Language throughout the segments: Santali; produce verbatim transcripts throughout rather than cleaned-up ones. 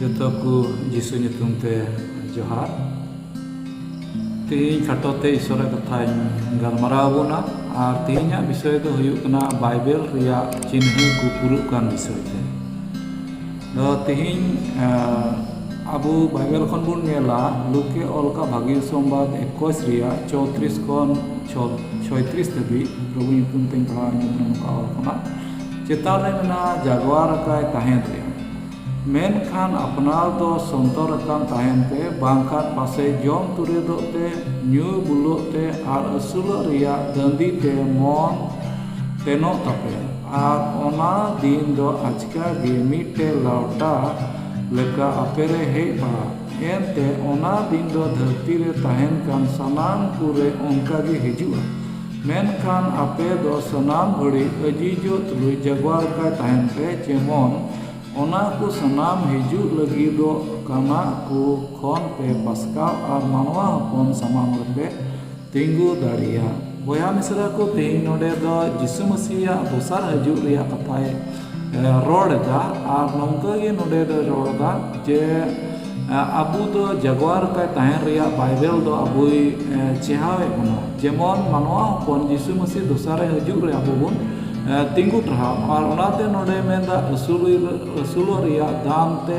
ᱡᱚᱛᱚ ᱠᱚ ᱡᱤᱥᱩ ᱧᱩᱛᱩᱢ ᱛᱮ ᱡᱚᱦᱟᱨ᱾ ᱛᱮᱦᱮᱧ ᱠᱷᱟᱴᱚ ᱛᱮ ᱤᱥᱚᱨᱟᱜ ᱠᱟᱛᱷᱟᱧ ᱜᱟᱞᱢᱟᱨᱟᱣ ᱟᱵᱚᱱᱟ᱾ ᱟᱨ ᱛᱮᱦᱮᱧᱟᱜ ᱵᱤᱥᱚᱭ ᱫᱚ ᱦᱩᱭᱩᱜ ᱠᱟᱱᱟ ᱵᱟᱭᱵᱮᱞ ᱨᱮᱭᱟᱜ ᱪᱤᱱᱦᱟᱹ ᱠᱚ ᱯᱩᱨᱟᱹᱜ ᱠᱟᱱ ᱵᱤᱥᱚᱭ ᱛᱮ᱾ ᱫᱚ ᱛᱮᱦᱮᱧ ᱟᱵᱚ ᱵᱟᱭᱵᱮᱞ ᱠᱷᱚᱱ ᱵᱚᱱ ᱧᱮᱞᱟ, ᱞᱩᱠᱮ ᱚᱞ ᱠᱟᱜ ᱵᱷᱟᱹᱜᱤ ᱥᱚᱢᱵᱟᱫ ᱮᱠᱩᱥ ᱨᱮᱭᱟᱜ ᱪᱳᱭᱛᱨᱤᱥ ᱠᱷᱚᱱ ᱪᱷᱚᱭᱛᱨᱤᱥ ᱫᱷᱟᱹᱵᱤᱡ᱾ ᱯᱨᱚᱵᱷᱩ ᱧᱩᱛᱩᱢ ᱛᱮᱧ ᱯᱟᱲᱦᱟᱣ ᱧᱚᱜ ᱱᱚᱝᱠᱟ ᱚᱞ ᱠᱟᱱᱟ᱾ ᱪᱮᱛᱟᱱ ᱨᱮ ᱢᱮᱱᱟᱜᱼᱟ, ᱡᱟᱜᱣᱟᱨ ᱟᱠᱟᱭ ᱛᱟᱦᱮᱱ ᱨᱮ᱾ ᱢᱮᱱᱠᱷᱟᱱ ᱟᱯᱱᱟᱨ ᱫᱚ ᱥᱚᱱᱛᱚᱨ ᱟᱠᱟᱱ ᱛᱟᱦᱮᱱ ᱯᱮ, ᱵᱟᱝᱠᱷᱟᱱ ᱯᱟᱥᱮᱡ ᱡᱚᱢ ᱛᱩᱨᱮᱫᱚᱜ ᱛᱮ, ᱧᱩ ᱵᱩᱞᱚᱜ ᱛᱮ ᱟᱨ ᱟᱹᱥᱩᱞᱚᱜ ᱨᱮᱭᱟᱜ ᱫᱟᱹᱱᱫᱤ ᱛᱮ ᱢᱚᱱ ᱛᱮᱱᱚᱜ ᱛᱟᱯᱮ᱾ ᱟᱨ ᱚᱱᱟ ᱫᱤᱱ ᱫᱚ ᱟᱪᱠᱟ ᱜᱮ ᱢᱤᱫᱴᱮᱡ ᱞᱟᱣᱴᱟ ᱞᱮᱠᱟ ᱟᱯᱮ ᱨᱮ ᱦᱮᱡ ᱵᱟᱲᱟᱜ᱾ ᱮᱱᱛᱮ ᱚᱱᱟ ᱫᱤᱱ ᱫᱚ ᱫᱷᱟᱹᱨᱛᱤ ᱨᱮ ᱛᱟᱦᱮᱱ ᱠᱟᱱ ᱥᱟᱱᱟᱢ ᱠᱚᱨᱮ ᱚᱱᱠᱟ ᱜᱮ ᱦᱤᱡᱩᱜᱼᱟ᱾ ᱢᱮᱱᱠᱷᱟᱱ ᱟᱯᱮ ᱫᱚ ᱥᱟᱱᱟᱢ ᱜᱷᱟᱹᱲᱤᱡ ᱟᱹᱡᱤᱡᱚᱜ ᱛᱩᱞᱩᱡ ᱡᱟᱜᱣᱟᱨ ᱠᱟᱭ ᱛᱟᱦᱮᱱ ᱯᱮ, ᱡᱮᱢᱚᱱ ᱚᱱᱟ ᱠᱚ ᱥᱟᱱᱟᱢ ᱦᱤᱡᱩᱜ ᱞᱟᱹᱜᱤᱫᱚᱜ ᱠᱟᱱᱟ ᱠᱚ ᱠᱷᱚᱱ ᱯᱮ ᱯᱟᱥᱠᱟᱣ ᱟᱨ ᱢᱟᱱᱣᱟ ᱦᱚᱯᱚᱱ ᱥᱟᱢᱟᱝ ᱨᱮᱯᱮ ᱛᱤᱸᱜᱩ ᱫᱟᱲᱮᱭᱟᱜ᱾ ᱵᱚᱭᱦᱟ ᱢᱤᱥᱨᱟ ᱠᱚ, ᱛᱮᱦᱮᱧ ᱱᱚᱰᱮ ᱫᱚ ᱡᱤᱥᱩ ᱢᱟᱹᱥᱤᱭᱟᱜ ᱫᱚᱥᱟᱨ ᱦᱤᱡᱩᱜ ᱨᱮᱭᱟᱜ ᱠᱟᱛᱷᱟᱭ, ᱮ, ᱨᱚᱲ ᱮᱫᱟ᱾ ᱟᱨ ᱱᱚᱝᱠᱟ ᱜᱮ ᱱᱚᱰᱮ ᱫᱚᱭ ᱨᱚᱲ ᱮᱫᱟ ᱡᱮ, ᱮ, ᱟᱵᱚ ᱫᱚ ᱡᱟᱜᱣᱟᱨ ᱠᱟᱭ ᱛᱟᱦᱮᱱ ᱨᱮᱭᱟᱜ ᱵᱟᱭᱵᱮᱞ ᱫᱚ ᱟᱵᱚᱭ, ᱮ, ᱪᱮᱦᱟᱣᱮᱫ ᱵᱚᱱᱟ᱾ ᱡᱮᱢᱚᱱ ᱢᱟᱱᱣᱟ ᱦᱚᱯᱚᱱ ᱡᱤᱥᱩ ᱢᱟᱹᱥᱤ ᱫᱚᱥᱟᱨ ᱦᱤᱡᱩᱜ ᱨᱮ ᱟᱵᱚ ᱵᱚᱱ, ᱮ, ᱛᱤᱸᱜᱩ ᱴᱟᱨᱦᱟᱣ᱾ ᱟᱨ ᱚᱱᱟᱛᱮ ᱱᱚᱰᱮ ᱢᱮᱱᱫᱟ ᱟᱹᱥᱩᱞ, ᱟᱹᱥᱩᱞᱚᱜ ᱨᱮᱭᱟᱜ ᱫᱟᱱ ᱛᱮ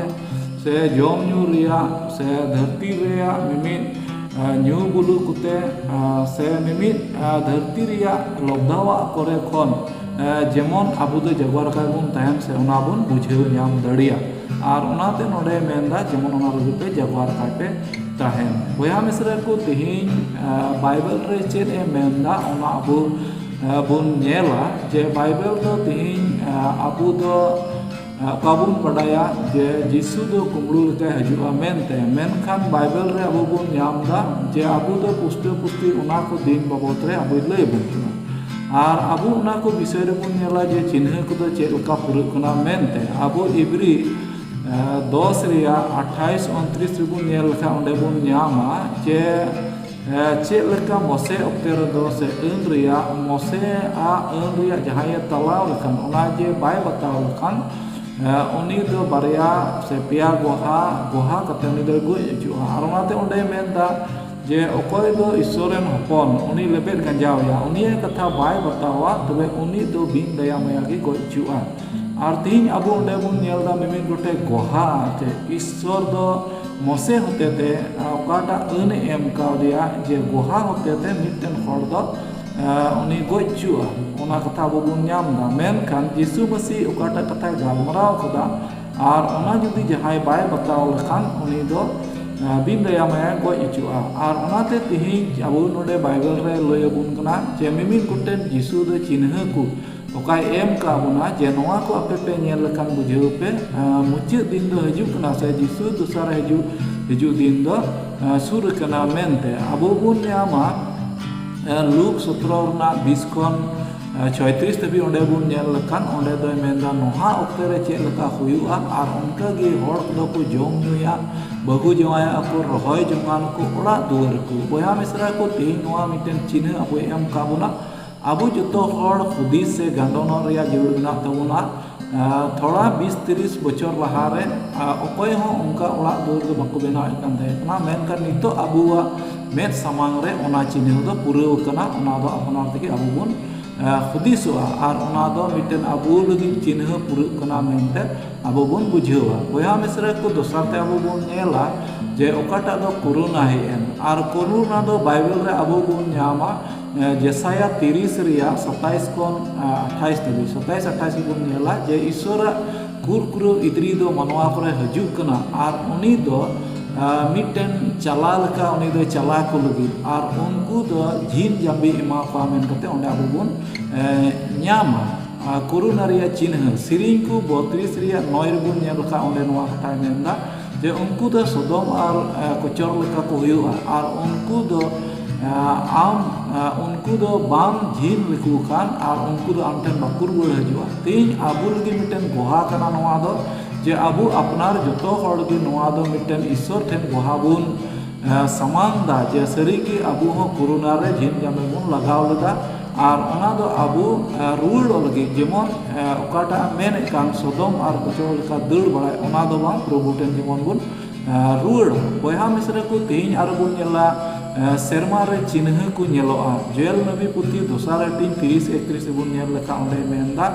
ᱥᱮ ᱡᱚᱢ ᱧᱩ ᱨᱮᱭᱟᱜ ᱥᱮ ᱫᱷᱟᱹᱨᱛᱤ ᱨᱮᱭᱟᱜ ᱢᱤᱢᱤᱫ, ᱮ, ᱧᱩ ᱵᱩᱞᱩ ᱠᱚᱛᱮ, ᱮ, ᱥᱮ ᱢᱤᱢᱤᱫ, ᱮ, ᱫᱷᱟᱹᱨᱛᱤ ᱨᱮᱭᱟᱜ ᱞᱚᱵᱫᱷᱟᱣᱟᱜ ᱠᱚᱨᱮ ᱠᱷᱚᱱ, ᱮ, ᱡᱮᱢᱚᱱ ᱟᱵᱚ ᱫᱚ ᱡᱟᱜᱣᱟᱨ ᱠᱟᱭ ᱵᱚᱱ ᱛᱟᱦᱮᱱ ᱥᱮ ᱚᱱᱟ ᱵᱚᱱ ᱵᱩᱡᱷᱟᱹᱣ ᱧᱟᱢ ᱫᱟᱲᱮᱭᱟᱜ᱾ ᱟᱨ ᱚᱱᱟᱛᱮ ᱱᱚᱰᱮ ᱢᱮᱱᱫᱟ ᱡᱮᱢᱚᱱ ᱚᱱᱟ ᱞᱟᱹᱜᱤᱫ ᱛᱮ ᱡᱟᱜᱣᱟᱨ ᱠᱟᱭ ᱯᱮ ᱛᱟᱦᱮᱱ᱾ ᱵᱚᱭᱦᱟ ᱢᱤᱥᱨᱟ ᱠᱚ, ᱛᱮᱦᱮᱧ, ᱮ, ᱵᱟᱭᱵᱮᱞ ᱨᱮ ᱪᱮᱫ ᱮ ᱢᱮᱱᱫᱟ ᱚᱱᱟ ᱟᱵᱚ, ᱮ, ᱵᱚᱱ ᱧᱮᱞᱟ ᱡᱮ ᱵᱟᱭᱵᱮᱞ ᱫᱚ ᱛᱮᱦᱮᱧ, ᱮ, ᱟᱵᱚ ᱫᱚ ᱚᱠᱟ ᱵᱚᱱ ᱵᱟᱰᱟᱭᱟ ᱡᱮ ᱡᱤᱥᱩ ᱫᱚ ᱠᱩᱢᱵᱽᱲᱩ ᱞᱮᱠᱟᱭ ᱦᱤᱡᱩᱜᱼᱟ ᱢᱮᱱᱛᱮ, ᱢᱮᱱᱠᱷᱟᱱ ᱵᱟᱭᱵᱮᱞ ᱨᱮ ᱟᱵᱚ ᱵᱚᱱ ᱧᱟᱢ ᱮᱫᱟ ᱡᱮ ᱟᱵᱚ ᱫᱚ ᱯᱩᱥᱴᱟᱹ ᱯᱩᱥᱴᱤ ᱚᱱᱟ ᱠᱚ ᱫᱤᱱ ᱵᱟᱵᱚᱫ ᱨᱮ ᱟᱵᱚᱭ ᱞᱟᱹᱭ ᱟᱵᱚᱱ ᱠᱟᱱᱟ᱾ ᱟᱨ ᱟᱵᱚ ᱚᱱᱟ ᱠᱚ ᱵᱤᱥᱚᱭ ᱨᱮᱵᱚᱱ ᱧᱮᱞᱟ ᱡᱮ ᱪᱤᱱᱦᱟᱹ ᱠᱚᱫᱚ ᱪᱮᱫ ᱞᱮᱠᱟ ᱯᱩᱨᱟᱹᱜ ᱠᱟᱱᱟ ᱢᱮᱱᱛᱮ᱾ ᱟᱵᱚ ᱤᱵᱨᱤ, ᱮ, ᱫᱚᱥ ᱨᱮᱭᱟᱜ ᱟᱴᱷᱟᱭᱤᱥ ᱩᱱᱛᱨᱤᱥ ᱨᱮᱵᱚᱱ ᱧᱮᱞ ᱞᱮᱠᱷᱟᱱ ᱚᱸᱰᱮ ᱵᱚᱱ ᱧᱟᱢᱟ ᱡᱮ ᱮ, ᱪᱮᱫ ᱞᱮᱠᱟ ᱢᱚᱥᱮ ᱚᱠᱛᱮ ᱨᱮᱫᱚ ᱥᱮ ᱟᱹᱱ ᱨᱮᱭᱟᱜ, ᱢᱚᱥᱮ ᱟᱜ ᱟᱹᱱ ᱨᱮᱭᱟᱜ ᱡᱟᱦᱟᱸᱭᱮ ᱛᱟᱞᱟᱣ ᱞᱮᱠᱷᱟᱱ, ᱚᱱᱟ ᱡᱮ ᱵᱟᱭ ᱵᱟᱛᱟᱣ ᱞᱮᱠᱷᱟᱱ, ᱩᱱᱤ ᱫᱚ ᱵᱟᱨᱭᱟ ᱥᱮ ᱯᱮᱭᱟ ᱜᱚᱦᱟ ᱜᱚᱦᱟ ᱠᱟᱛᱮ ᱩᱱᱤ ᱫᱚᱭ ᱜᱚᱡ ᱦᱚᱪᱚᱜᱼᱟ᱾ ᱟᱨ ᱚᱱᱟᱛᱮ ᱚᱸᱰᱮᱭ ᱢᱮᱱᱫᱟ ᱡᱮ ᱚᱠᱚᱭ ᱫᱚ ᱤᱥᱥᱚᱨ ᱨᱮᱱ ᱦᱚᱯᱚᱱ, ᱩᱱᱤ ᱞᱮᱵᱮᱫ ᱜᱟᱸᱡᱟᱣᱮᱭᱟ, ᱩᱱᱤᱭᱟᱜ ᱠᱟᱛᱷᱟ ᱵᱟᱭ ᱵᱟᱛᱟᱣᱟ, ᱛᱚᱵᱮ ᱩᱱᱤ ᱫᱚ ᱵᱤᱱ ᱫᱟᱭᱟ ᱢᱟᱭᱟ ᱜᱮ ᱜᱚᱡ ᱦᱚᱪᱚᱜᱼᱟ᱾ ᱟᱨ ᱛᱮᱦᱮᱧ ᱟᱵᱚ ᱚᱸᱰᱮ ᱵᱚᱱ ᱧᱮᱞ ᱮᱫᱟ ᱢᱤᱢᱤᱫ ᱜᱚᱴᱮᱡ ᱜᱚᱦᱟ ᱪᱮ ᱤᱥᱥᱚᱨ ᱫᱚ ᱢᱚᱥᱮ ᱦᱚᱛᱮ ᱛᱮ ᱚᱠᱟᱴᱟᱜ ᱟᱹᱱ ᱮ ᱮᱢ ᱠᱟᱣᱫᱮᱭᱟ ᱡᱮ ᱜᱚᱦᱟ ᱦᱚᱛᱮ ᱛᱮ ᱢᱤᱫᱴᱮᱱ ᱦᱚᱲ ᱫᱚ ᱩᱱᱤ ᱜᱚᱡ ᱦᱚᱪᱚᱜᱼᱟ, ᱚᱱᱟ ᱠᱟᱛᱷᱟ ᱟᱵᱚ ᱵᱚᱱ ᱧᱟᱢ ᱮᱫᱟ᱾ ᱢᱮᱱᱠᱷᱟᱱ ᱡᱤᱥᱩ ᱢᱟᱹᱥᱤ ᱚᱠᱟᱴᱟᱜ ᱠᱟᱛᱷᱟᱭ ᱜᱟᱞᱢᱟᱨᱟᱣ ᱠᱟᱫᱟ, ᱟᱨ ᱚᱱᱟ ᱡᱩᱫᱤ ᱡᱟᱦᱟᱸᱭ ᱵᱟᱭ ᱵᱟᱛᱟᱣ ᱞᱮᱠᱷᱟᱱ ᱩᱱᱤ ᱫᱚ ᱵᱤᱱ ᱫᱟᱭᱟ ᱢᱟᱭᱟ ᱜᱚᱡ ᱦᱚᱪᱚᱜᱼᱟ᱾ ᱟᱨ ᱚᱱᱟᱛᱮ ᱛᱮᱦᱮᱧ ᱟᱵᱚ ᱱᱚᱰᱮ ᱵᱟᱭᱵᱮᱞ ᱨᱮ ᱞᱟᱹᱭ ᱟᱵᱚᱱ ᱠᱟᱱᱟ ᱡᱮ ᱢᱤᱢᱤᱫ ᱜᱚᱴᱮᱱ ᱡᱤᱥᱩ ᱫᱚ ᱪᱤᱱᱦᱟᱹ ᱠᱚ ᱚᱠᱟᱭ ᱮᱢ ᱠᱟᱜ ᱵᱚᱱᱟ ᱡᱮ ᱱᱚᱣᱟ ᱠᱚ ᱟᱯᱮ ᱯᱮ ᱧᱮᱞ ᱞᱮᱠᱷᱟᱱ ᱵᱩᱡᱷᱟᱹᱣ ᱯᱮ, ᱢᱩᱪᱟᱹᱫ ᱫᱤᱱ ᱫᱚ ᱦᱤᱡᱩᱜ ᱠᱟᱱᱟ ᱥᱮ ᱡᱤᱥᱩ ᱫᱚᱥᱟᱨ ᱦᱤᱡᱩᱜ ᱦᱤᱡᱩᱜ ᱫᱤᱱ ᱫᱚ ᱥᱩᱨ ᱟᱠᱟᱱᱟ ᱢᱮᱱᱛᱮ᱾ ᱟᱵᱚ ᱵᱚᱱ ᱧᱟᱢᱟ ᱞᱩᱠ ᱥᱚᱛᱨᱚ ᱨᱮᱱᱟᱜ ᱵᱤᱥ ᱠᱷᱚᱱ ᱪᱷᱚᱭᱛᱨᱤᱥ ᱫᱷᱟᱹᱵᱤᱡ ᱚᱸᱰᱮ ᱵᱚᱱ ᱧᱮᱞ ᱞᱮᱠᱷᱟᱱ ᱚᱸᱰᱮ ᱫᱚᱭ ᱢᱮᱱᱫᱟ ᱱᱚᱦᱟ ᱚᱠᱛᱮ ᱨᱮ ᱪᱮᱫ ᱞᱮᱠᱟ ᱦᱩᱭᱩᱜᱼᱟ ᱟᱨ ᱚᱱᱠᱟ ᱜᱮ ᱦᱚᱲ ᱠᱚᱫᱚ ᱠᱚ ᱡᱚᱢ ᱧᱩᱭᱟ, ᱵᱟᱹᱦᱩ ᱡᱟᱶᱟᱭᱚᱜᱼᱟ ᱠᱚ, ᱨᱚᱦᱚᱭ ᱡᱚᱝᱟᱱ ᱠᱚ, ᱚᱲᱟᱜ ᱫᱩᱣᱟᱹᱨ ᱠᱚ᱾ ᱵᱚᱭᱦᱟ ᱢᱤᱥᱨᱟ ᱠᱚ, ᱛᱮᱦᱮᱧ ᱱᱚᱣᱟ ᱢᱤᱫᱴᱮᱱ ᱪᱤᱱᱦᱟᱹ ᱟᱵᱚᱭ ᱮᱢ ᱠᱟᱜ ᱵᱚᱱᱟ᱾ ᱟᱵᱚ ᱡᱚᱛᱚ ᱦᱚᱲ ᱦᱩᱫᱤᱥ ᱥᱮ ᱜᱟᱸᱰᱚᱱᱚᱜ ᱨᱮᱭᱟᱜ ᱡᱟᱹᱨᱩᱲ ᱢᱮᱱᱟᱜ ᱛᱟᱵᱚᱱᱟ᱾ ᱛᱷᱚᱲᱟ ᱵᱤᱥ ᱛᱤᱨᱤᱥ ᱵᱚᱪᱷᱚᱨ ᱞᱟᱦᱟᱨᱮ ᱚᱠᱚᱭ ᱦᱚᱸ ᱚᱱᱠᱟ ᱚᱲᱟᱜ ᱫᱩᱣᱟᱹᱨ ᱫᱚ ᱵᱟᱠᱚ ᱵᱮᱱᱟᱣᱮᱫ ᱠᱟᱱ ᱛᱟᱦᱮᱸ ᱠᱟᱱᱟ, ᱢᱮᱱᱠᱷᱟᱱ ᱱᱤᱛᱚᱜ ᱟᱵᱚᱣᱟᱜ ᱢᱮᱫ ᱥᱟᱢᱟᱝ ᱨᱮ ᱚᱱᱟ ᱪᱤᱱᱦᱟᱹ ᱫᱚ ᱯᱩᱨᱟᱹᱣ ᱟᱠᱟᱱᱟ᱾ ᱚᱱᱟ ᱫᱚ ᱟᱯᱱᱟᱨ ᱛᱮᱜᱮ ᱟᱵᱚ ᱵᱚᱱ ᱦᱩᱫᱤᱥᱚᱜᱼᱟ ᱟᱨ ᱚᱱᱟ ᱫᱚ ᱢᱤᱫᱴᱮᱱ ᱟᱵᱚ ᱞᱟᱹᱜᱤᱫ ᱪᱤᱱᱦᱟᱹ ᱯᱩᱨᱟᱹᱜ ᱠᱟᱱᱟ ᱢᱮᱱᱛᱮ ᱟᱵᱚ ᱵᱚᱱ ᱵᱩᱡᱷᱟᱹᱣᱟ᱾ ᱵᱚᱭᱦᱟ ᱢᱤᱥᱨᱟ ᱠᱚ, ᱫᱚᱥᱟᱨ ᱛᱮ ᱟᱵᱚ ᱵᱚᱱ ᱧᱮᱞᱟ ᱡᱮ ᱚᱠᱟᱴᱟᱜ ᱫᱚ ᱠᱚᱨᱩᱱᱟ ᱦᱮᱡ ᱮᱱ, ᱟᱨ ᱠᱚᱨᱩᱱᱟ ᱫᱚ ᱵᱟᱭᱵᱮᱞ ᱨᱮ ᱟᱵᱚ ᱵᱚᱱ ᱧᱟᱢᱟ ᱡᱮᱥᱟᱭᱟ ᱛᱤᱨᱤᱥ ᱨᱮᱭᱟᱜ ᱥᱟᱛᱟᱭᱤᱥ ᱠᱷᱚᱱ ᱟᱴᱷᱟᱭᱤᱥ ᱫᱷᱟᱹᱵᱤᱡ, ᱥᱟᱛᱟᱭᱤᱥ ᱟᱴᱷᱟᱭᱤᱥ ᱵᱚᱱ ᱧᱮᱞᱟ ᱡᱮ ᱤᱥᱥᱚᱨᱟᱜ ᱠᱩᱨᱠᱩᱨᱟᱹ ᱤᱫᱨᱤ ᱫᱚ ᱢᱟᱱᱣᱟ ᱠᱚᱨᱮ ᱦᱤᱡᱩᱜ ᱠᱟᱱᱟ ᱟᱨ ᱩᱱᱤ ᱫᱚ ᱢᱤᱫᱴᱮᱱ ᱪᱟᱞᱟ ᱞᱮᱠᱟ ᱩᱱᱤ ᱫᱚᱭ ᱪᱟᱞᱟ ᱠᱚ ᱞᱟᱹᱜᱤᱫ ᱟᱨ ᱩᱱᱠᱩ ᱫᱚ ᱡᱷᱤᱢ ᱡᱟᱢᱵᱤ ᱮᱢᱟ ᱠᱚᱣᱟ ᱢᱮᱱ ᱠᱟᱛᱮ ᱚᱸᱰᱮ ᱟᱵᱚ ᱵᱚᱱ ᱧᱟᱢᱟ᱾ ᱠᱚᱨᱩᱱᱟ ᱨᱮᱭᱟᱜ ᱪᱤᱱᱦᱟᱹ ᱥᱮᱨᱮᱧ ᱠᱚ ᱵᱚᱛᱨᱤᱥ ᱨᱮᱭᱟᱜ ᱱᱚᱭ ᱨᱮᱵᱚᱱ ᱧᱮᱞ ᱞᱮᱠᱷᱟᱱ ᱚᱸᱰᱮ ᱱᱚᱣᱟ ᱠᱟᱛᱷᱟᱭ ᱢᱮᱱᱫᱟ ᱡᱮ ᱩᱱᱠᱩ ᱫᱚ ᱥᱚᱫᱚᱢ ᱟᱨ ᱠᱚᱪᱚᱨ ᱞᱮᱠᱟ ᱠᱚ ᱦᱩᱭᱩᱜᱼᱟ ᱟᱨ ᱩᱱᱠᱩ ᱫᱚ ᱟᱢ ᱩᱱᱠᱩ ᱫᱚ ᱵᱟᱢ ᱡᱷᱤᱢ ᱞᱮᱠᱚ ᱠᱷᱟᱱ ᱟᱨ ᱩᱱᱠᱩ ᱫᱚ ᱟᱢ ᱴᱷᱮᱱ ᱵᱟᱠᱚ ᱨᱩᱣᱟᱹᱲ ᱦᱤᱡᱩᱜᱼᱟ᱾ ᱛᱮᱦᱮᱧ ᱟᱵᱚ ᱞᱟᱹᱜᱤᱫ ᱢᱤᱫᱴᱮᱱ ᱜᱚᱦᱟ ᱠᱟᱱᱟ ᱱᱚᱣᱟ ᱫᱚ, ᱡᱮ ᱟᱵᱚ ᱟᱯᱱᱟᱨ ᱡᱚᱛᱚ ᱦᱚᱲ ᱜᱮ ᱱᱚᱣᱟ ᱫᱚ ᱢᱤᱫᱴᱮᱱ ᱤᱥᱥᱚᱨ ᱴᱷᱮᱱ ᱜᱚᱦᱟ ᱵᱚᱱ ᱥᱟᱢᱟᱝ ᱫᱟ ᱡᱮ ᱥᱟᱹᱨᱤᱜᱮ ᱟᱵᱚ ᱦᱚᱸ ᱠᱚᱨᱳᱱᱟ ᱨᱮ ᱡᱷᱤᱢ ᱡᱟᱢᱮ ᱵᱚᱱ ᱞᱟᱜᱟᱣ ᱞᱮᱫᱟ᱾ ᱟᱨ ᱚᱱᱟ ᱫᱚ ᱟᱵᱚ, ᱮ, ᱨᱩᱣᱟᱹᱲᱚᱜ ᱞᱟᱹᱜᱤᱫ, ᱡᱮᱢᱚᱱ, ᱮ, ᱚᱠᱟᱴᱟᱜ ᱢᱮᱱᱮᱫ ᱠᱟᱱ ᱥᱚᱫᱚᱢ ᱟᱨ ᱚᱪᱚᱜ ᱞᱮᱠᱟ ᱫᱟᱹᱲ ᱵᱟᱲᱟᱭ, ᱚᱱᱟ ᱫᱚ ᱵᱟᱝ, ᱯᱨᱚᱵᱷᱩ ᱴᱷᱮᱱ ᱡᱮᱢᱚᱱ ᱵᱚᱱ, ᱮ, ᱨᱩᱣᱟᱹᱲᱟ᱾ ᱵᱚᱭᱦᱟ ᱢᱤᱥᱨᱟ ᱠᱚ, ᱛᱮᱦᱮᱧ ᱟᱨᱚ ᱵᱚᱱ ᱧᱮᱞᱟ, ᱮ, ᱥᱮᱨᱢᱟ ᱨᱮ ᱪᱤᱱᱦᱟᱹ ᱠᱚ ᱧᱮᱞᱚᱜᱼᱟ᱾ ᱡᱳᱭᱮᱞ ᱱᱚᱵᱤ ᱯᱩᱛᱷᱤ ᱫᱚᱥᱟᱨ ᱦᱟᱹᱴᱤᱧ ᱛᱤᱨᱤᱥ ᱮᱠᱛᱨᱤᱥ ᱨᱮᱵᱚᱱ ᱧᱮᱞ ᱞᱮᱠᱷᱟᱱ, ᱚᱸᱰᱮᱭ ᱢᱮᱱᱫᱟ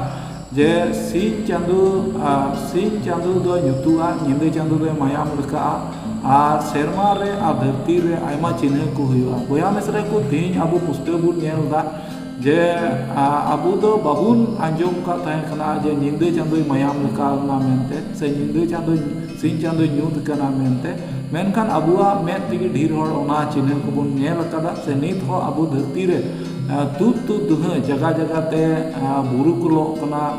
ᱡᱮ ᱥᱤᱧ ᱪᱟᱸᱫᱚ, ᱟ, ᱥᱤᱧ ᱪᱟᱸᱫᱚ ᱫᱚᱭ ᱧᱩᱛᱩᱜᱼᱟ, ᱧᱤᱫᱟᱹ ᱪᱟᱸᱫᱚ ᱫᱚᱭ ᱢᱟᱭᱟᱢ ᱞᱮᱠᱟᱜᱼᱟ, ᱟᱨ ᱥᱮᱨᱢᱟ ᱨᱮ ᱟᱨ ᱫᱷᱟᱹᱨᱛᱤ ᱨᱮ ᱟᱭᱢᱟ ᱪᱤᱱᱦᱟᱹ ᱠᱚ ᱦᱩᱭᱩᱜᱼᱟ᱾ ᱵᱚᱭᱦᱟ ᱢᱤᱥᱨᱟ ᱠᱚ, ᱛᱮᱦᱮᱧ ᱟᱵᱚ ᱯᱩᱥᱴᱟᱹᱣ ᱵᱚᱱ ᱧᱮᱞ ᱮᱫᱟ ᱡᱮ, ᱟ, ᱟᱵᱚ ᱫᱚ ᱵᱟᱵᱚᱱ ᱟᱸᱡᱚᱢ ᱟᱠᱟᱫ ᱛᱟᱦᱮᱸ ᱠᱟᱱᱟ ᱡᱮ ᱧᱤᱫᱟᱹ ᱪᱟᱸᱫᱚᱭ ᱢᱟᱭᱟᱢ ᱞᱮᱠᱟ ᱞᱮᱱᱟ ᱢᱮᱱᱛᱮ, ᱥᱮ ᱧᱤᱫᱟᱹ ᱪᱟᱸᱫᱚ, ᱥᱤᱧ ᱪᱟᱸᱫᱚᱭ ᱧᱩᱛ ᱟᱠᱟᱱᱟ ᱢᱮᱱᱛᱮ᱾ ᱢᱮᱱᱠᱷᱟᱱ ᱟᱵᱚᱣᱟᱜ ᱢᱮᱫ ᱛᱮᱜᱮ ᱰᱷᱮᱨ ᱦᱚᱲ ᱚᱱᱟ ᱪᱤᱱᱦᱟᱹ ᱠᱚᱵᱚᱱ ᱧᱮᱞ ᱟᱠᱟᱫᱟ, ᱥᱮ ᱱᱤᱛ ᱦᱚᱸ ᱟᱵᱚ ᱫᱷᱟᱹᱨᱛᱤ ᱨᱮ, ᱟ, ᱛᱩᱫ ᱛᱩᱫ ᱫᱩᱦᱟᱹ ᱡᱟᱭᱜᱟ ᱡᱟᱭᱜᱟ ᱛᱮ, ᱟ, ᱵᱩᱨᱩ ᱠᱚ ᱞᱚᱜ ᱠᱟᱱᱟ,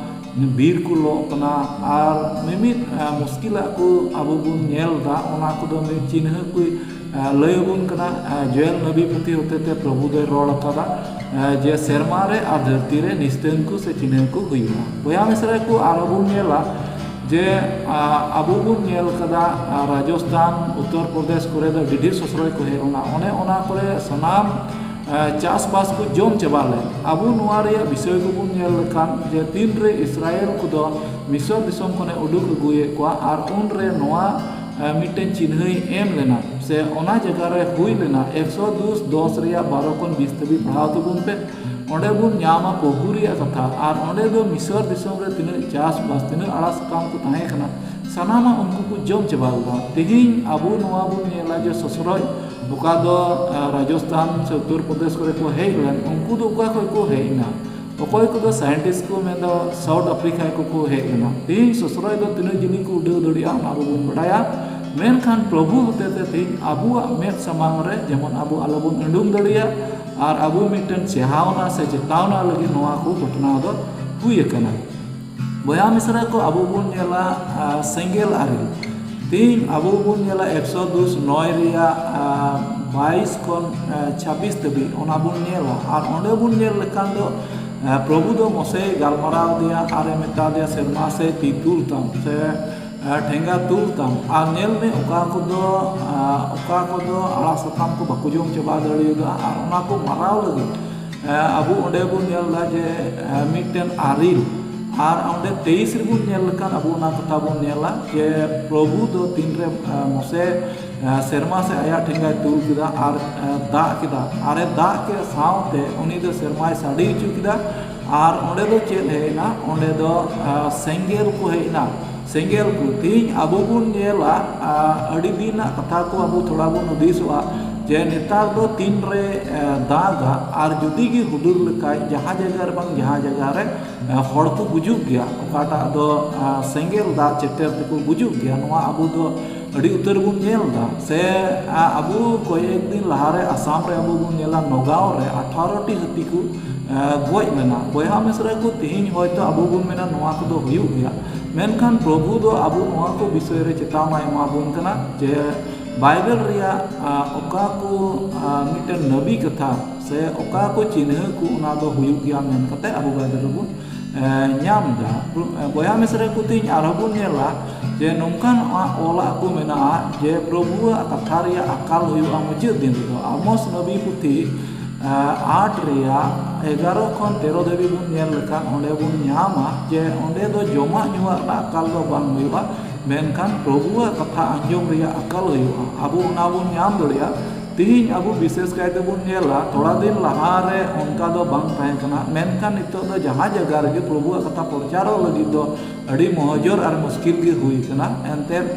ᱵᱤᱨ ᱠᱚ ᱞᱚᱜ ᱠᱟᱱᱟ, ᱟᱨ ᱢᱤᱢᱤᱫ, ᱟ, ᱢᱩᱥᱠᱤᱞᱟᱜ ᱠᱚ ᱟᱵᱚ ᱵᱚᱱ ᱧᱮᱞ ᱮᱫᱟ, ᱚᱱᱟ ᱠᱚᱫᱚ ᱢᱤᱫ ᱪᱤᱱᱦᱟᱹ ᱠᱚ, ᱟ, ᱞᱟᱹᱭ ᱟᱵᱚᱱ ᱠᱟᱱᱟ᱾ ᱟ, ᱡᱳᱭᱮᱞ ᱱᱚᱵᱤ ᱯᱩᱛᱷᱤ ᱦᱚᱛᱮ ᱛᱮ ᱯᱨᱚᱵᱷᱩ ᱫᱚᱭ ᱨᱚᱲ ᱟᱠᱟᱫᱟ, ᱟ, ᱡᱮ ᱥᱮᱨᱢᱟ ᱨᱮ ᱟᱨ ᱫᱷᱟᱹᱨᱛᱤ ᱨᱮ ᱱᱤᱥᱛᱟᱹᱱ ᱠᱚ ᱥᱮ ᱪᱤᱱᱦᱟᱹ ᱠᱚ ᱦᱩᱭᱩᱜᱼᱟ᱾ ᱵᱚᱭᱦᱟ ᱢᱤᱥᱨᱟ ᱠᱚ, ᱟᱨᱦᱚᱸ ᱵᱚᱱ ᱧᱮᱞᱟ ᱡᱮ, ᱟ, ᱟᱵᱚ ᱵᱚᱱ ᱧᱮᱞ ᱠᱟᱫᱟ, ᱟ, ᱨᱟᱡᱚᱥᱛᱷᱟᱱ, ᱩᱛᱛᱚᱨ ᱯᱨᱚᱫᱮᱥ ᱠᱚᱨᱮ ᱫᱚ ᱟᱹᱰᱤ ᱰᱷᱮᱨ ᱥᱚᱥᱨᱚᱡ ᱠᱚ ᱦᱮᱡ ᱞᱮᱱᱟ᱾ ᱚᱱᱮ ᱚᱱᱟ ᱠᱚᱨᱮ ᱥᱟᱱᱟᱢ ᱮ, ᱪᱟᱥᱵᱟᱥ ᱠᱚ ᱡᱚᱢ ᱪᱟᱵᱟ ᱞᱮᱫ᱾ ᱟᱵᱚ ᱱᱚᱣᱟ ᱨᱮᱭᱟᱜ ᱵᱤᱥᱚᱭ ᱠᱚᱵᱚᱱ ᱧᱮᱞ ᱞᱮᱠᱷᱟᱱ ᱡᱮ ᱛᱤᱱᱨᱮ ᱤᱥᱨᱟᱭᱮᱞ ᱠᱚᱫᱚ ᱢᱤᱥᱚᱨ ᱫᱤᱥᱚᱢ ᱠᱷᱚᱱᱮ ᱩᱰᱩᱠ ᱟᱹᱜᱩᱭᱮᱫ ᱠᱚᱣᱟ, ᱟᱨ ᱩᱱᱨᱮ ᱱᱚᱣᱟ, ᱮ, ᱢᱤᱫᱴᱮᱱ ᱪᱤᱱᱦᱟᱹᱭ ᱮᱢ ᱞᱮᱱᱟ, ᱥᱮ ᱚᱱᱟ ᱡᱟᱭᱜᱟ ᱨᱮ ᱦᱩᱭ ᱞᱮᱱᱟ᱾ ᱮᱠᱥᱚᱫᱩᱥ ᱫᱚᱥ ᱨᱮᱭᱟᱜ ᱵᱟᱨᱚ ᱠᱷᱚᱱ ᱵᱤᱥ ᱫᱷᱟᱹᱵᱤᱡ ᱯᱟᱲᱦᱟᱣ ᱛᱟᱵᱚᱱ ᱯᱮ᱾ ᱚᱸᱰᱮ ᱵᱚᱱ ᱧᱟᱢᱟ ᱯᱨᱚᱵᱷᱩ ᱨᱮᱭᱟᱜ ᱠᱟᱛᱷᱟ᱾ ᱟᱨ ᱚᱸᱰᱮ ᱫᱚ ᱢᱤᱥᱚᱨ ᱫᱤᱥᱚᱢ ᱨᱮ ᱛᱤᱱᱟᱹᱜ ᱪᱟᱥᱵᱟᱥ, ᱛᱤᱱᱟᱹᱜ ᱟᱲᱟᱜ ᱥᱟᱠᱟᱢ ᱠᱚ ᱛᱟᱦᱮᱸ ᱠᱟᱱᱟ, ᱥᱟᱱᱟᱢᱟᱜ ᱩᱱᱠᱩ ᱠᱚ ᱡᱚᱢ ᱪᱟᱵᱟ ᱞᱮᱫᱟ᱾ ᱛᱮᱦᱮᱧ ᱟᱵᱚ ᱱᱚᱣᱟ ᱵᱚᱱ ᱧᱮᱞᱟ ᱡᱮ ᱥᱚᱥᱨᱚᱡ ᱚᱠᱟ ᱫᱚ, ᱟ, ᱨᱟᱡᱚᱥᱛᱷᱟᱱ ᱥᱮ ᱩᱛᱛᱚᱨ ᱯᱨᱚᱫᱮᱥ ᱠᱚᱨᱮ ᱠᱚ ᱦᱮᱡ ᱞᱮᱱ, ᱩᱱᱠᱩ ᱫᱚ ᱚᱠᱟ ᱠᱷᱚᱱ ᱠᱚ ᱦᱮᱡ ᱮᱱᱟ? ᱚᱠᱚᱭ ᱠᱚᱫᱚ ᱥᱟᱭᱮᱱᱴᱤᱥᱴ ᱠᱚ ᱢᱮᱱᱫᱟ ᱥᱟᱣᱩᱛᱷ ᱟᱯᱷᱨᱤᱠᱟ ᱠᱷᱚᱱ ᱠᱚ ᱦᱮᱡ ᱞᱮᱱᱟ᱾ ᱛᱮᱦᱮᱧ ᱥᱚᱥᱨᱚᱡ ᱫᱚ ᱛᱤᱱᱟᱹᱜ ᱡᱤᱞᱤᱧ ᱠᱚ ᱩᱰᱟᱹᱣ ᱫᱟᱲᱮᱭᱟᱜᱼᱟ, ᱚᱱᱟ ᱵᱟᱵᱚᱱ ᱵᱟᱰᱟᱭᱟ᱾ ᱢᱮᱱᱠᱷᱟᱱ ᱯᱨᱚᱵᱷᱩ ᱦᱚᱛᱮᱛᱮ ᱛᱮᱦᱮᱧ ᱟᱵᱚᱣᱟᱜ ᱢᱮᱫ ᱥᱟᱢᱟᱝ ᱨᱮ ᱡᱮᱢᱚᱱ ᱟᱵᱚ ᱟᱞᱚᱵᱚᱱ ᱩᱰᱩᱝ ᱫᱟᱲᱮᱭᱟᱜ, ᱟᱨ ᱟᱵᱚ ᱢᱤᱫᱴᱮᱱ ᱪᱮᱦᱟᱣᱱᱟ ᱥᱮ ᱪᱮᱛᱟᱣᱱᱟ ᱞᱟᱹᱜᱤᱫ ᱱᱚᱣᱟ ᱠᱚ ᱜᱷᱚᱴᱚᱱᱟ ᱫᱚ ᱦᱩᱭ ᱟᱠᱟᱱᱟ᱾ ᱵᱚᱭᱦᱟ ᱢᱤᱥᱨᱟ ᱠᱚ, ᱟᱵᱚ ᱵᱚᱱ ᱧᱮᱞᱟ, ᱟ, ᱥᱮᱸᱜᱮᱞ ᱟᱨᱮᱞ᱾ ᱛᱮᱦᱮᱧ ᱟᱵᱚ ᱵᱚᱱ ᱧᱮᱞᱟ ᱮᱠᱥᱚᱫᱩᱥ ᱱᱚᱭ ᱨᱮᱭᱟᱜ, ᱟ, ᱵᱟᱭᱤᱥ ᱠᱷᱚᱱ, ᱟ, ᱪᱷᱟᱵᱵᱤᱥ ᱫᱷᱟᱹᱵᱤᱡ, ᱚᱱᱟ ᱵᱚᱱ ᱧᱮᱞᱟ᱾ ᱟᱨ ᱚᱸᱰᱮ ᱵᱚᱱ ᱧᱮᱞ ᱞᱮᱠᱷᱟᱱ ᱫᱚ, ᱟ, ᱯᱨᱚᱵᱷᱩ ᱫᱚ ᱢᱚᱥᱮᱭ ᱜᱟᱞᱢᱟᱨᱟᱣ ᱟᱫᱮᱭᱟ ᱟᱨᱮ ᱢᱮᱛᱟ ᱫᱮᱭᱟ, "ᱥᱮᱨᱢᱟ ᱥᱮᱫ ᱛᱤ ᱛᱩᱞ ᱛᱟᱢ", ᱥᱮ, ᱟ, "ᱴᱷᱮᱸᱜᱟ ᱛᱩᱞ ᱛᱟᱢ, ᱟᱨ ᱧᱮᱞ ᱢᱮ, ᱚᱠᱟ ᱠᱚᱫᱚ, ᱟ, ᱚᱠᱟ ᱠᱚᱫᱚ ᱟᱲᱟᱜ ᱥᱟᱠᱟᱢ ᱠᱚ ᱵᱟᱠᱚ ᱡᱚᱢ ᱪᱟᱵᱟ ᱫᱟᱲᱮᱭᱟᱫᱟ, ᱟᱨ ᱚᱱᱟ ᱠᱚ ᱢᱟᱨᱟᱣ ᱞᱟᱹᱜᱤᱫ ᱟᱵᱚ ᱚᱸᱰᱮ ᱵᱚᱱ ᱧᱮᱞ ᱮᱫᱟ ᱡᱮ ᱢᱤᱫᱴᱮᱱ ᱟᱨᱮᱞ, ᱟᱨ ᱚᱸᱰᱮ ᱛᱮᱭᱤᱥ ᱨᱮᱵᱚᱱ ᱧᱮᱞ ᱞᱮᱠᱷᱟᱱ ᱟᱵᱚ ᱚᱱᱟ ᱠᱟᱛᱷᱟ ᱵᱚᱱ ᱧᱮᱞᱟ ᱡᱮ ᱯᱨᱚᱵᱷᱩ ᱫᱚ ᱛᱤᱱᱨᱮ ᱢᱚᱥᱮ ᱥᱮᱨᱢᱟ ᱥᱮ ᱟᱭᱟᱜ ᱴᱷᱮᱸᱜᱟᱭ ᱛᱩᱞ ᱠᱮᱫᱟ ᱟᱨ ᱫᱟᱜ ᱠᱮᱫᱟ, ᱟᱨᱮ ᱫᱟᱜ ᱠᱮᱫ ᱥᱟᱶᱛᱮ ᱩᱱᱤ ᱫᱚ ᱥᱮᱨᱢᱟᱭ ᱥᱟᱰᱮ ᱦᱚᱪᱚ ᱠᱮᱫᱟ᱾ ᱟᱨ ᱚᱸᱰᱮ ᱫᱚ ᱪᱮᱫ ᱦᱮᱡ ᱮᱱᱟ? ᱚᱸᱰᱮ ᱫᱚ ᱥᱮᱸᱜᱮᱞ ᱠᱚ ᱦᱮᱡ ᱮᱱᱟ᱾ ᱥᱮᱸᱜᱮᱞ ᱠᱚ ᱛᱮᱦᱤᱧ ᱟᱵᱚ ᱵᱚᱱ ᱧᱮᱞᱟ᱾ ᱟᱹᱰᱤ ᱫᱤᱱᱟᱜ ᱠᱟᱛᱷᱟ ᱠᱚ ᱟᱵᱚ ᱛᱷᱚᱲᱟ ᱵᱚᱱ ᱦᱩᱫᱤᱥᱚᱜᱼᱟ ᱡᱮ ᱱᱮᱛᱟᱨ ᱫᱚ ᱛᱤᱱᱨᱮ ᱫᱟᱜᱟ, ᱟᱨ ᱡᱩᱫᱤ ᱜᱮ ᱦᱩᱰᱩᱨ ᱞᱮᱠᱷᱟᱡ ᱡᱟᱦᱟᱸ ᱡᱟᱭᱜᱟ ᱨᱮ ᱵᱟᱝ ᱡᱟᱦᱟᱸ ᱡᱟᱭᱜᱟ ᱨᱮ ᱦᱚᱲ ᱠᱚ ᱜᱩᱡᱩᱜ ᱜᱮᱭᱟ, ᱚᱠᱟᱴᱟᱜ ᱫᱚ ᱥᱮᱸᱜᱮᱞ ᱫᱟᱜ ᱪᱮᱴᱮᱨ ᱛᱮᱠᱚ ᱜᱩᱡᱩᱜ ᱜᱮᱭᱟ᱾ ᱱᱚᱣᱟ ᱟᱵᱚ ᱫᱚ ᱟᱹᱰᱤ ᱩᱛᱟᱹᱨ ᱵᱚᱱ ᱧᱮᱞ ᱮᱫᱟ᱾ ᱥᱮ ᱟᱵᱚ ᱠᱚᱭᱮᱠ ᱫᱤᱱ ᱞᱟᱦᱟᱨᱮ ᱟᱥᱟᱢ ᱨᱮ ᱟᱵᱚ ᱵᱚᱱ ᱧᱮᱞᱟ, ᱱᱚᱜᱟᱸᱣ ᱨᱮ ᱟᱴᱷᱟᱨᱚ ᱴᱤ ᱦᱟᱹᱛᱤ ᱠᱚ ᱜᱚᱡ ᱞᱮᱱᱟ᱾ ᱵᱚᱭᱦᱟ ᱢᱤᱥᱨᱟ ᱠᱚ, ᱛᱮᱦᱮᱧ ᱦᱚᱭᱛᱳ ᱟᱵᱚ ᱵᱚᱱ ᱢᱮᱱᱟ ᱱᱚᱣᱟ ᱠᱚᱫᱚ ᱦᱩᱭᱩᱜ ᱜᱮᱭᱟ, ᱢᱮᱱᱠᱷᱟᱱ ᱯᱨᱚᱵᱷᱩ ᱫᱚ ᱟᱵᱚ ᱱᱚᱣᱟ ᱠᱚ ᱵᱤᱥᱚᱭ ᱨᱮ ᱪᱮᱛᱟᱣᱱᱟᱭ ᱮᱢᱟ ᱵᱚᱱ ᱠᱟᱱᱟ ᱡᱮ ᱵᱟᱭᱵᱮᱞ ᱨᱮᱭᱟᱜ ᱚᱠᱟ ᱠᱚ ᱢᱤᱫᱴᱮᱱ ᱱᱟᱵᱤ ᱠᱟᱛᱷᱟ ᱥᱮ ᱚᱠᱟ ᱠᱚ ᱪᱤᱱᱦᱟᱹ ᱠᱚ ᱚᱱᱟ ᱫᱚ ᱦᱩᱭᱩᱜ ᱜᱮᱭᱟ ᱢᱮᱱ ᱠᱟᱛᱮ ᱟᱵᱚ ᱵᱟᱭᱵᱮᱞ ᱨᱮᱵᱚᱱ ᱧᱟᱢ ᱮᱫᱟ᱾ ᱵᱚᱭᱦᱟ ᱢᱤᱥᱨᱟ ᱠᱚ, ᱛᱮᱦᱮᱧ ᱟᱨᱦᱚᱸ ᱵᱚᱱ ᱧᱮᱞᱟ ᱡᱮ ᱱᱚᱝᱠᱟᱱ ᱚᱞᱟᱜ ᱠᱚ ᱢᱮᱱᱟᱜᱼᱟ ᱡᱮ ᱯᱨᱚᱵᱷᱩᱣᱟᱜ ᱠᱟᱛᱷᱟ ᱨᱮᱭᱟᱜ ᱟᱠᱟᱞ ᱦᱩᱭᱩᱜᱼᱟ ᱢᱩᱪᱟᱹᱫ ᱫᱤᱱ ᱨᱮᱫᱚ᱾ ᱟᱢᱚᱥ ᱱᱟᱵᱤ ᱯᱩᱛᱷᱤ ᱟᱴ ᱨᱮᱭᱟᱜ ᱮᱜᱟᱨᱚ ᱠᱷᱚᱱ ᱛᱮᱨᱚ ᱫᱷᱟᱹᱵᱤᱡ ᱵᱚᱱ ᱧᱮᱞ ᱞᱮᱠᱷᱟᱱ ᱚᱸᱰᱮ ᱵᱚᱱ ᱧᱟᱢᱟ ᱡᱮ ᱚᱸᱰᱮ ᱫᱚ ᱡᱚᱢᱟᱜ ᱧᱩᱣᱟᱜ ᱨᱮᱱᱟᱜ ᱟᱠᱟᱞ ᱫᱚ ᱵᱟᱝ ᱦᱩᱭᱩᱜᱼᱟ, ᱢᱮᱱᱠᱷᱟᱱ ᱯᱨᱚᱵᱷᱩᱣᱟᱜ ᱠᱟᱛᱷᱟ ᱟᱸᱡᱚᱢ ᱨᱮᱭᱟᱜ ᱟᱠᱟᱞ ᱦᱩᱭᱩᱜᱼᱟ᱾ ᱟᱵᱚ ᱚᱱᱟ ᱵᱚᱱ ᱧᱟᱢ ᱫᱟᱲᱮᱭᱟᱜᱼᱟ᱾ ᱛᱮᱦᱮᱧ ᱟᱵᱚ ᱵᱤᱥᱮᱥ ᱠᱟᱭ ᱛᱮᱵᱚᱱ ᱧᱮᱞᱟ, ᱛᱷᱚᱲᱟ ᱫᱤᱱ ᱞᱟᱦᱟᱨᱮ ᱚᱱᱠᱟ ᱫᱚ ᱵᱟᱝ ᱛᱟᱦᱮᱸ ᱠᱟᱱᱟ, ᱢᱮᱱᱠᱷᱟᱱ ᱱᱤᱛᱚᱜ ᱫᱚ ᱡᱟᱦᱟᱸ ᱡᱟᱭᱜᱟ ᱨᱮᱜᱮ ᱯᱨᱚᱵᱷᱩᱣᱟᱜ ᱠᱟᱛᱷᱟ ᱯᱨᱚᱪᱟᱨᱚᱜ ᱞᱟᱹᱜᱤᱫ ᱫᱚ ᱟᱹᱰᱤ ᱢᱚᱦᱚᱡᱚᱨ ᱟᱨ ᱢᱩᱥᱠᱤᱞ ᱜᱮ ᱦᱩᱭ ᱠᱟᱱᱟ᱾ ᱮᱱᱛᱮᱫ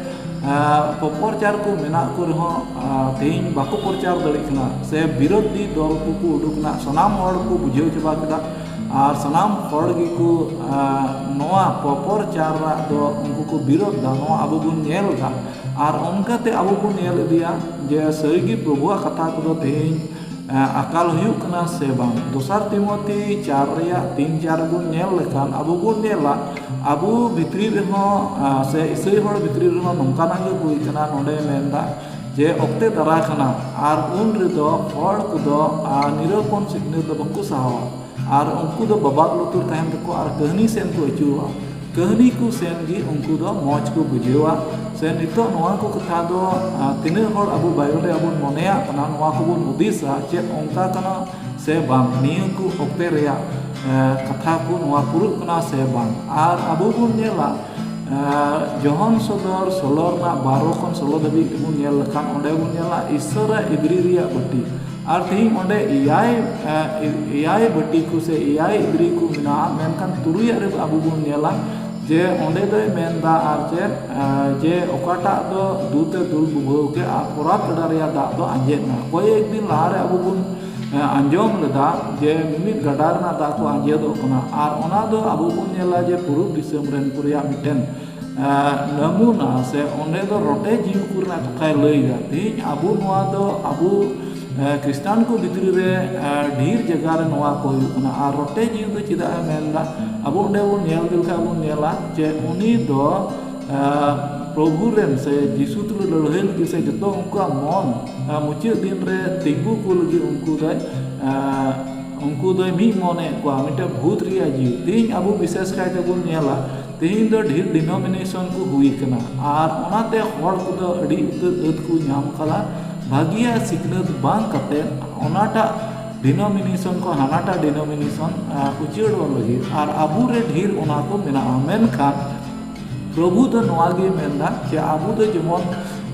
ᱯᱚᱯᱚᱨᱪᱟᱨ ᱠᱚ ᱢᱮᱱᱟᱜ ᱠᱚ ᱨᱮᱦᱚᱸ ᱛᱮᱦᱮᱧ ᱵᱟᱠᱚ ᱯᱨᱚᱪᱟᱨ ᱫᱟᱲᱮᱭᱟᱜ ᱠᱟᱱᱟ, ᱥᱮ ᱵᱤᱨᱳᱫᱷᱤ ᱫᱚᱞ ᱠᱚᱠᱚ ᱩᱰᱩᱠ ᱮᱱᱟ᱾ ᱥᱟᱱᱟᱢ ᱦᱚᱲ ᱠᱚ ᱵᱩᱡᱷᱟᱹᱣ ᱪᱟᱵᱟ ᱠᱮᱫᱟ ᱟᱨ ᱥᱟᱱᱟᱢ ᱦᱚᱲ ᱜᱮᱠᱚ ᱱᱚᱣᱟ ᱯᱚᱯᱚᱨᱪᱟᱨᱟᱜ ᱫᱚ ᱩᱱᱠᱩ ᱠᱚ ᱵᱤᱨᱳᱫᱷ ᱫᱟ᱾ ᱱᱚᱣᱟ ᱟᱵᱚ ᱵᱚᱱ ᱧᱮᱞ ᱮᱫᱟ᱾ ᱟᱨ ᱚᱱᱠᱟᱛᱮ ᱟᱵᱚ ᱵᱚᱱ ᱧᱮᱞ ᱤᱫᱤᱭᱟ ᱡᱮ ᱥᱟᱹᱨᱤᱜᱮ ᱯᱨᱚᱵᱷᱩᱣᱟᱜ ᱠᱟᱛᱷᱟ ᱠᱚᱫᱚ ᱛᱮᱦᱮᱧ ᱟᱠᱟᱞ ᱦᱩᱭᱩᱜ ᱠᱟᱱᱟ ᱥᱮ ᱵᱟᱝ᱾ ᱫᱚᱥᱟᱨ ᱛᱤᱢᱚᱛᱤ ᱪᱟᱨ ᱨᱮᱭᱟᱜ ᱛᱤᱱ ᱪᱟᱨ ᱵᱚᱱ ᱧᱮᱞ ᱞᱮᱠᱷᱟᱱ ᱟᱵᱚ ᱵᱚᱱ ᱧᱮᱞᱟ, ᱟᱵᱚ ᱵᱷᱤᱛᱨᱤ ᱨᱮᱦᱚᱸ ᱥᱮ ᱤᱥᱟᱹᱭ ᱦᱚᱲ ᱵᱷᱤᱛᱨᱤ ᱨᱮᱦᱚᱸ ᱱᱚᱝᱠᱟᱱᱟᱜ ᱜᱮ ᱦᱩᱭ ᱠᱟᱱᱟ᱾ ᱱᱚᱰᱮ ᱢᱮᱱᱫᱟ ᱡᱮ ᱚᱠᱛᱮ ᱫᱟᱨᱟ ᱠᱟᱱᱟ ᱟᱨ ᱩᱱ ᱨᱮᱫᱚ ᱦᱚᱲ ᱠᱚᱫᱚ ᱱᱤᱨᱟᱹᱯᱚᱱ ᱥᱤᱠᱷᱱᱟᱹᱛ ᱫᱚ ᱵᱟᱠᱚ ᱥᱟᱦᱟᱣᱟ ᱟᱨ ᱩᱱᱠᱩ ᱫᱚ ᱵᱟᱵᱟᱫ ᱞᱩᱛᱩᱨ ᱛᱟᱦᱮᱱ ᱛᱟᱠᱚᱣᱟ ᱟᱨ ᱠᱟᱹᱦᱱᱤ ᱥᱮᱱ ᱠᱚ ᱟᱹᱪᱩᱨᱚᱜᱼᱟ᱾ ᱠᱟᱹᱦᱱᱤ ᱠᱚ ᱥᱮᱱ ᱜᱮ ᱩᱱᱠᱩ ᱫᱚ ᱢᱚᱡᱽ ᱠᱚ ᱵᱩᱡᱷᱟᱹᱣᱟ᱾ ᱥᱮ ᱱᱤᱛᱚᱜ ᱱᱚᱣᱟ ᱠᱚ ᱠᱟᱛᱷᱟ ᱫᱚ, ᱟ, ᱛᱤᱱᱟᱹᱜ ᱦᱚᱲ ᱟᱵᱚ ᱵᱟᱭᱵᱮᱞ ᱨᱮᱭᱟᱜ ᱵᱚᱱ ᱢᱚᱱᱮᱭᱟᱜ ᱠᱟᱱᱟ, ᱱᱚᱣᱟ ᱠᱚᱵᱚᱱ ᱦᱩᱫᱤᱥᱟ, ᱪᱮᱫ ᱚᱱᱠᱟ ᱠᱟᱱᱟ ᱥᱮ ᱵᱟᱝ, ᱱᱤᱭᱟᱹ ᱠᱚ ᱚᱠᱛᱮ ᱨᱮᱭᱟᱜ, ᱮ, ᱠᱟᱛᱷᱟ ᱠᱚ ᱱᱚᱣᱟ ᱯᱩᱨᱟᱹᱜ ᱠᱟᱱᱟ ᱥᱮ ᱵᱟᱝ᱾ ᱟᱨ ᱟᱵᱚ ᱵᱚᱱ ᱧᱮᱞᱟ, ᱮ, ᱡᱚᱦᱚᱱ ᱥᱚᱫᱚᱨ ᱥᱳᱞᱳ ᱨᱮᱱᱟᱜ ᱵᱟᱨᱚ ᱠᱷᱚᱱ ᱥᱳᱞᱳ ᱫᱷᱟᱹᱵᱤᱡ ᱵᱚᱱ ᱧᱮᱞ ᱞᱮᱠᱷᱟᱱ, ᱚᱸᱰᱮ ᱵᱚᱱ ᱧᱮᱞᱟ ᱤᱥᱥᱚᱨᱟᱜ ᱤᱫᱨᱤ ᱨᱮᱭᱟᱜ ᱵᱟᱹᱴᱤ᱾ ᱟᱨ ᱛᱮᱦᱮᱧ ᱚᱸᱰᱮ ᱮᱭᱟᱭ, ᱮ, ᱮᱭᱟᱭ ᱵᱟᱹᱴᱤ ᱠᱚ ᱥᱮ ᱮᱭᱟᱭ ᱤᱫᱨᱤ ᱠᱚ ᱢᱮᱱᱟᱜᱼᱟ, ᱢᱮᱱᱠᱷᱟᱱ ᱛᱩᱨᱩᱭᱟᱜ ᱨᱮ ᱟᱵᱚ ᱵᱚᱱ ᱧᱮᱞᱟ ᱡᱮ ᱚᱸᱰᱮ ᱫᱚᱭ ᱢᱮᱱᱫᱟ ᱟᱨ ᱪᱮᱫ, ᱮ, ᱡᱮ ᱚᱠᱟᱴᱟᱜ ᱫᱚ ᱫᱩᱛᱮ ᱫᱩᱞ ᱵᱩᱵᱷᱟᱹᱣ ᱠᱮᱫ ᱟᱨ ᱯᱚᱨᱟᱛ ᱜᱟᱰᱟ ᱨᱮᱭᱟᱜ ᱫᱟᱜ ᱫᱚ ᱟᱸᱡᱮᱫ ᱮᱱᱟ᱾ ᱠᱚᱭᱮᱠ ᱫᱤᱱ ᱞᱟᱦᱟᱨᱮ ᱟᱵᱚ ᱵᱚᱱ, ᱮ, ᱟᱸᱡᱚᱢ ᱞᱮᱫᱟ ᱡᱮ ᱢᱤᱢᱤᱫ ᱜᱟᱰᱟ ᱨᱮᱱᱟᱜ ᱫᱟᱜ ᱠᱚ ᱟᱸᱡᱮᱫᱚᱜ ᱠᱟᱱᱟ, ᱟᱨ ᱚᱱᱟ ᱫᱚ ᱟᱵᱚ ᱵᱚᱱ ᱧᱮᱞᱟ ᱡᱮ ᱯᱩᱨᱩᱵ ᱫᱤᱥᱚᱢ ᱨᱮᱱ ᱠᱚ ᱨᱮᱭᱟᱜ ᱢᱤᱫᱴᱮᱱ, ᱮ, ᱱᱟᱢᱩᱱᱟ ᱥᱮ ᱚᱸᱰᱮ ᱫᱚ ᱨᱚᱴᱮ ᱡᱤᱣᱤ ᱠᱚ ᱨᱮᱱᱟᱜ ᱠᱟᱛᱷᱟᱭ ᱞᱟᱹᱭᱫᱟ᱾ ᱛᱮᱦᱮᱧ ᱟᱵᱚ ᱱᱚᱣᱟ ᱫᱚ ᱟᱵᱚ, ᱮ, ᱠᱷᱨᱤᱥᱴᱟᱱ ᱠᱚ ᱵᱷᱤᱛᱨᱤ ᱨᱮ, ᱮ, ᱰᱷᱮᱨ ᱡᱟᱭᱜᱟ ᱨᱮ ᱱᱚᱣᱟ ᱠᱚ ᱦᱩᱭᱩᱜ ᱠᱟᱱᱟ᱾ ᱟᱨ ᱨᱚᱴᱮ ᱡᱤᱣᱤ ᱫᱚ ᱪᱮᱫᱟᱜ ᱮ ᱢᱮᱱᱫᱟ? ᱟᱵᱚ ᱚᱸᱰᱮ ᱵᱚᱱ ᱧᱮᱞ ᱤᱫᱤ ᱞᱮᱠᱷᱟᱱ ᱵᱚᱱ ᱧᱮᱞᱟ ᱡᱮ ᱩᱱᱤ ᱫᱚ, ᱮ, ᱯᱨᱚᱵᱷᱩ ᱨᱮᱱ ᱥᱮ ᱡᱤᱥᱩ ᱛᱩᱞᱩᱡ ᱞᱟᱹᱲᱦᱟᱹᱭ ᱞᱟᱹᱜᱤᱫ ᱥᱮ ᱡᱚᱛᱚ ᱩᱱᱠᱩᱣᱟᱜ ᱢᱚᱱ, ᱮ, ᱢᱩᱪᱟᱹᱫ ᱫᱤᱱ ᱨᱮ ᱛᱤᱸᱜᱩ ᱠᱚ ᱞᱟᱹᱜᱤᱫ ᱩᱱᱠᱩ ᱫᱚᱭ, ᱮ, ᱩᱱᱠᱩ ᱫᱚᱭ ᱢᱤᱫ ᱢᱚᱱᱮᱭᱮᱫ ᱠᱚᱣᱟ ᱢᱤᱫᱴᱮᱱ ᱵᱷᱩᱛ ᱨᱮᱭᱟᱜ ᱡᱤᱣᱤ᱾ ᱛᱮᱦᱮᱧ ᱟᱵᱚ ᱵᱤᱥᱮᱥ ᱠᱟᱭᱛᱮ ᱵᱚᱱ ᱧᱮᱞᱟ, ᱛᱮᱦᱮᱧ ᱫᱚ ᱰᱷᱮᱨ denomination ᱠᱚ ᱦᱩᱭ ᱠᱟᱱᱟ, ᱟᱨ ᱚᱱᱟᱛᱮ ᱦᱚᱲ ᱠᱚᱫᱚ ᱟᱹᱰᱤ ᱩᱛᱟᱹᱨ ᱟᱹᱫ ᱠᱚ ᱧᱟᱢ ᱠᱟᱫᱟ᱾ ᱵᱷᱟᱹᱜᱤᱭᱟᱜ ᱥᱤᱠᱷᱱᱟᱹᱛ ᱵᱟᱝ ᱠᱟᱛᱮ ᱚᱱᱟᱴᱟᱜ denomination ᱠᱷᱚᱱ ᱦᱟᱱᱟᱴᱟᱜ denomination, ᱟ, ᱩᱪᱟᱹᱲᱚᱜ ᱞᱟᱹᱜᱤᱫ, ᱟᱨ ᱟᱵᱚ ᱨᱮ ᱰᱷᱮᱨ ᱚᱱᱟ ᱠᱚ ᱢᱮᱱᱟᱜᱼᱟ᱾ ᱢᱮᱱᱠᱷᱟᱱ ᱯᱨᱚᱵᱷᱩ ᱫᱚ ᱱᱚᱣᱟ ᱜᱮ ᱢᱮᱱᱫᱟ ᱡᱮ ᱟᱵᱚ ᱫᱚ ᱡᱮᱢᱚᱱ,